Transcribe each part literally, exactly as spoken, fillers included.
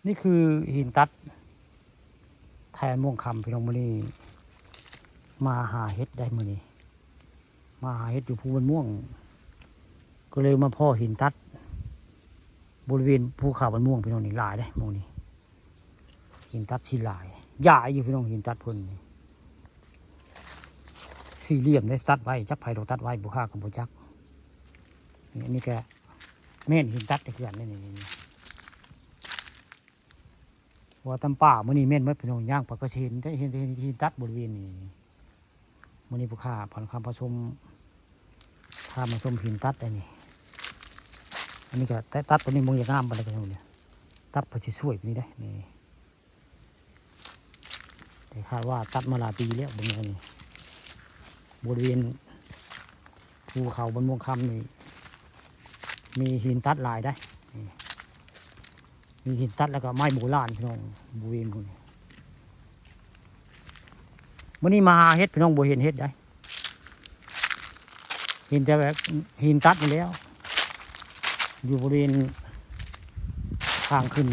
นี่คือหินตัด ไทบ้านม่วงคำ พี่น้อง มื้อนี้มาหาเห็ดได้มื้อนี้ มาหาเห็ดอยู่ภูบ้านม่วง ก็เลยมาพ้อหินตัด บริเวณภูเขาบ้านม่วง พี่น้อง นี่หลายเด้หม่องนี้ หินตัดสิหลาย หลายอยู่พี่น้อง หินตัดเพิ่นนี่ สี่เหลี่ยมได้ตัดไว้ จักไผดอกตัดไว้ ผู้ข้าก็บ่จัก นี่ อันนี้ก็แม่นหินตัดแต่เกือนนี่ นี่ นี่ ว่าตำป่ามื้อนี้แม่นหมดพี่น้อง ย่างไปก็สิเห็น เห็น เห็น เห็นตัดบริเวณนี้ มื้อนี้ผู้ข้าผ่านคำผสม พามาชมหินตัดได้นี่ อันนี้ก็ตัด ตัดตัวนี้บ่อยากงามปานใดก็ยังเนี่ย ตัดพอสิสวยปานนี้ได้นี่ แต่คาดว่าตัดมาหลายปีแล้ว เบิ่งอันนี้ บริเวณภูเขาบ้านม่วงคำนี่ มีหินตัดหลายได้นี่ มีหินตัดแล้วก็ไม้โบราณพี่น้อง บริเวณพวกนี้ มื้อนี้มาหาเห็ดพี่น้อง บ่เห็นเห็ดได้ เห็นแต่แบบหินตัดนี่แหล้ว อยู่บริเวณทางขึ้น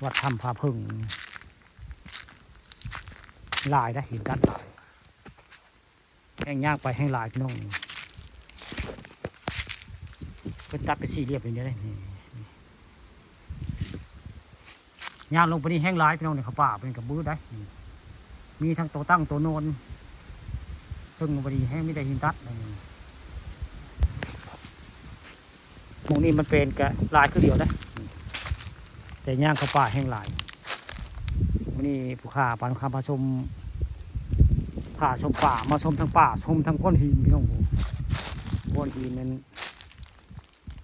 วัดถ้ำผาเพิ่ง หลายได้หินตัดหลาย แฮงย่างไปแฮงหลายพี่น้อง เพิ่นตัดเป็นสี่เหลี่ยมอย่างนี้เลยนี่ ย่างลงไปนี่แฮงหลายพี่น้อง นี่เขาป่าเป็นกระบือได้นี่ มีทั้งตัวตั้งตัวนอน ซึ่งบ่ดีแฮงมีแต่หินตัดนี่ หม่องนี้มันเป็นกะหลายคือเดียวนะ แต่ย่างเข้าป่าแฮงหลาย มื้อนี้ผู้ข้าปานคำผสม พาชมป่า มาชมทั้งป่า ชมทั้งก้อนหินพี่น้อง ก้อนหินนั้น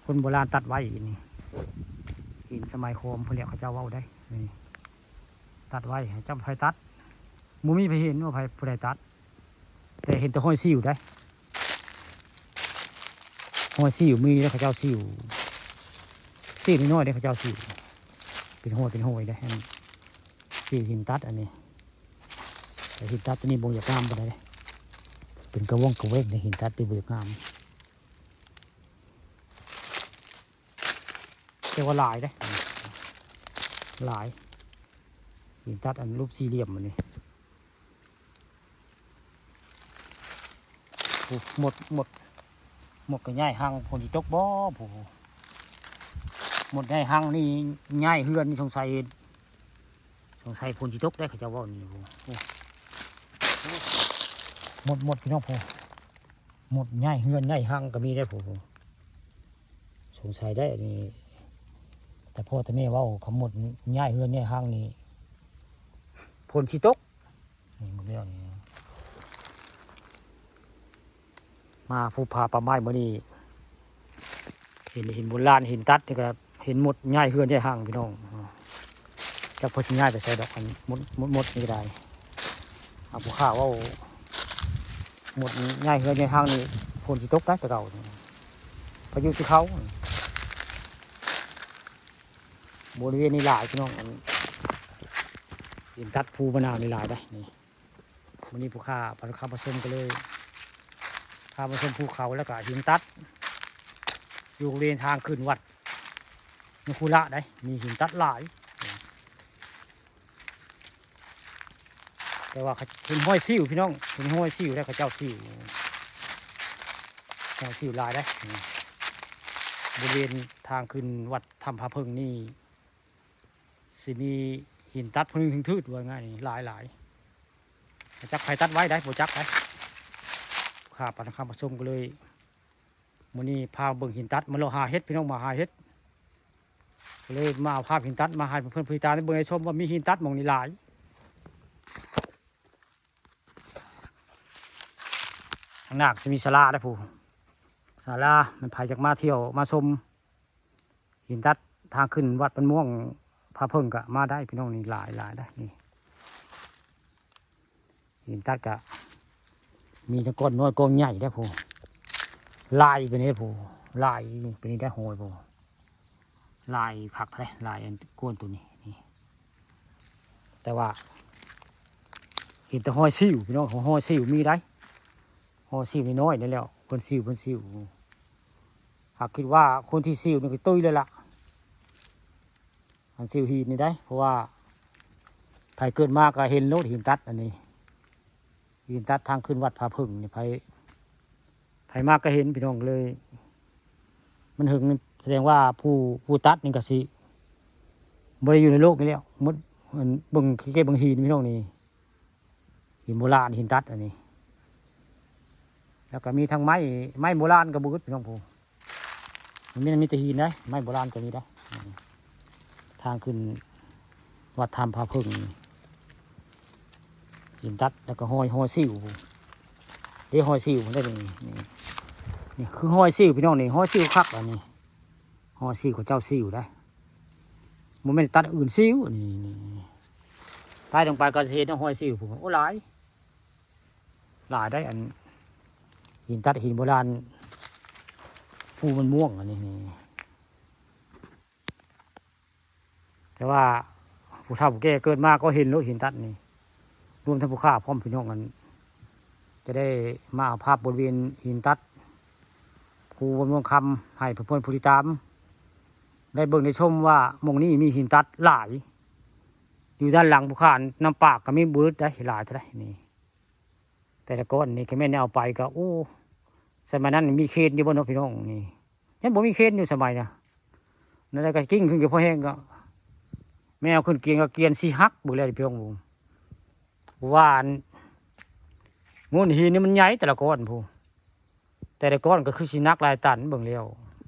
คนโบราณตัดไว้นี่ หินสมัยขอมพุ้นแหละ เขาเจ้าเว้าได้นี่ ตัดไว้ ให้เจ้าไผตัด บ่มีไผเห็นว่าไผผู้ใดตัด แต่เห็นแต่ฮอยซิ่วได้ ฮอยซิ่วมีแล้วเขาเจ้าซิ่ว ซิ่วน้อยๆได้เขาเจ้าซิ่ว เป็นฮอยเป็นฮอยได้ อันซิ่วหินตัดอันนี้ แต่หินตัดตัวนี้บ่อยากงามปานใดเด้ เป็นกระวงกระเวงในหินตัดที่บ่อยากงาม แต่ว่าหลายเด้ หลาย หินตัดอันรูปสี่เหลี่ยมอันนี้ โอ้ หมด หมด หมดก็ย้ายหัง ฝนสิตกบ่ ผู้ หมดย้ายหังนี่ ย้ายเฮือนนี่สงสัย สงสัยฝนสิตกได้ เขาเจ้าเว้านี่ โอ้ หมด หมดพี่น้อง ผู้ หมดย้ายเฮือนย้ายหังก็มีได้ ผู้ สงสัยได้นี่ แต่พ่อแต่แม่เว้า คำหมดย้ายเฮือนย้ายหังนี่ ฝนสิตก นี่หมดแล้วนี่ มาภูผาป่าไม้มื้อนี้ เห็น เห็นโบราณ เห็นตัดนี่ก็เห็นหมด ย้ายเฮือนย้ายหังพี่น้อง จักเพิ่นสิย้ายไปไสดอก อันหมด หมด หมดนี่ก็ได้ เอาผู้ข้าเว้า หมดย้ายเฮือนย้ายหังนี่ ฝนสิตกได้แต่เก่านี่ พายุสิเข้า บริเวณนี้หลายพี่น้อง อันหินตัดภูมะนาวนี่หลายได้นี่ มื้อนี้ผู้ข้าพาลูกค้ามาชมกันเลย พามาชมภูเขาแล้วก็หินตัด อยู่บริเวณทางขึ้นวัดนคุระได้ มีหินตัดหลาย แต่ว่าเห็นฮอยซิ่วพี่น้อง เห็นฮอยซิ่วได้ เขาเจ้าซิ่ว ฮอยซิ่วหลายได้ บริเวณทางขึ้นวัดถ้ำผาเพิ่งนี่ สิมีหินตัดพวกนี้ถึงทืดว่าง่าย หลายหลาย จักไผตัดไว้ได้ บ่จักได้ ข้าปานคำผสมกันเลย มื้อนี้พาเบิ่งหินตัด มาเลาะหาเห็ดพี่น้อง มาหาเห็ด ก็เลยมาเอาภาพหินตัดมาให้เพื่อนๆผู้ติดตามได้เบิ่งได้ชมว่ามีหินตัดหม่องนี้หลาย ข้างหน้าก็สิมีศาลาได้อผู้ ศาลา มันไผอยากมาเที่ยวมาชม หินตัดทางขึ้นวัดบ้านม่วงผาเพิ่งก็มาได้พี่น้อง นี่หลายหลายได้อนี่ หินตัดก็มีทั้งก้อนน้อยก้อนใหญ่ได้อผู้ หลายปานนี้ผู้ หลายปานนี้ได้อ ฮอยผู้ หลายคักแท้ หลายอันก้อนตัวนี้นี่ แต่ว่า เห็นแต่ฮอยซิ่วพี่น้อง ฮอยซิ่วมีได้ ฮอยซิ่วน้อยๆนี่แหละ เพิ่นซิ่ว เพิ่นซิ่ว หากคิดว่าคนที่ซิ่วนี่ก็ตุ้ยเลยล่ะ อันซิวหินนี่ได้ เพราะว่าไผเกิดมาก็เห็นโลดหินตัดอันนี้ หินตัดทางขึ้นวัดผาเพิ่งนี่ ไผ ไผมาก็เห็นพี่น้องเลย มันเหิงนี่แสดงว่าผู้ ผู้ตัดนี่ก็สิบ่ได้อยู่ในโลกนี้แล้ว หมด อันเบิ่ง เก็บเบิ่งหินพี่น้องนี่ หินโบราณ หินตัดอันนี้ แล้วก็มีทั้งไม้ ไม้โบราณก็บ่อึดพี่น้องผู้ มันมี มีแต่หินได้ ไม้โบราณก็มีได้ ทางขึ้นวัดถ้ำผาเพิ่งนี่ หินตัด แล้วก็ฮอย ฮอยซิว เด้ ฮอยซิวได้นี่ นี่ นี่คือฮอยซิวพี่น้องนี่ ฮอยซิวคักอันนี้ ฮอยซิวเขาเจ้าซิวได้ บ่แม่นตัดอื่นซิว นี่ นี่ นี่ ใต้ลงไปก็สิเห็นฮอยซิวพู้น โอ้ หลาย หลายได้ อัน หินตัด หินโบราณ ภูมันม่วงอันนี้ นี่ แต่ว่าผู้เฒ่าผู้แก่เกิดมาก็เห็นโลดหินตัดนี่ รวมทั้งผู้ข้าพร้อมพี่น้องกัน จะได้มาเอาภาพบริเวณหินตัด ภูบนม่วงคำ ให้เพื่อนๆผู้ติดตาม ได้เบิ่งได้ชมว่าหม่องนี้มีหินตัดหลาย อยู่ด้านหลังผู้ข้าน้ำปากก็มีบ่อึดได้ หลายเท่าใดนี่ แต่ละก้อนนี่ คันแม่นเอาไปก็ โอ้ สมัยนั้นมีเครนอยู่บ่เนาะพี่น้องนี่ ยังบ่มีเครนอยู่สมัยนะ นั่นแหละก็กิ้งขึ้นกับพ่อแห้งก็ แม่เอาขึ้นเกียงก็เกียงสิหักเบิดแล้วพี่น้อง ว่าอัน มูลหินนี่มันใหญ่แต่ละก้อนพู้น แต่ละก้อนก็คือสิหนักหลายตันเบิ่งแล้ว